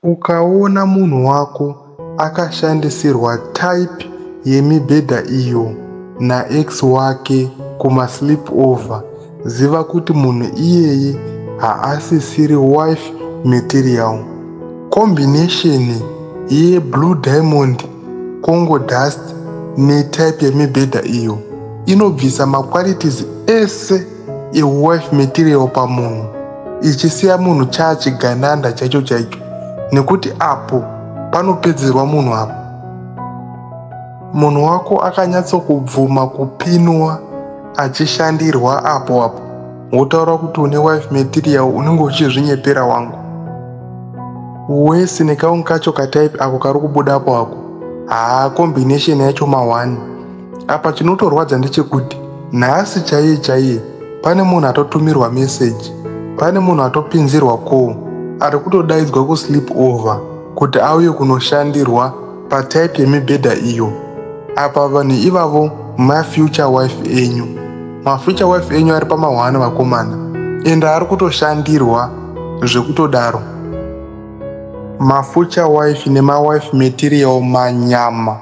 Ukaona munhu wako akashandisirwa type yemibhedha iyo naex wake kumasleep over, ziva kuti munhu iyeye haasisiri wife material. Combination yeblue diamond, Congo dust netype yemibhedha iyo inobvisa maqualities ese ewife material pamunhu, ichisiya munhu chaachigananda chaicho chaicho, nekuti apo panopedzerwa munhu apo. Munhu wako akanyatsokubvuma kupinwa achishandirwa apo apo, wotaura kuti une wife material, unenge uchizvinyepera wangu. Wese nekaungu kacho katype ako kari kubudapo ako, haa, combination yacho ma1. Apa chinotorwadza ndechekuti nhasi chaiye chaiye pane munhu atotumirwa meseji, pane munhu atopinzirwa call, ari kutodaidzwa kusleep over kuti auye kunoshandirwa patype yemibhedha iyo. Apa vanhu ivavo mafuture wife enyu, mafuture wife enyu ari pama1 vakomana, ende ari kutoshandirwa zvekutodaro. Mafuture wife nemawife material manyama.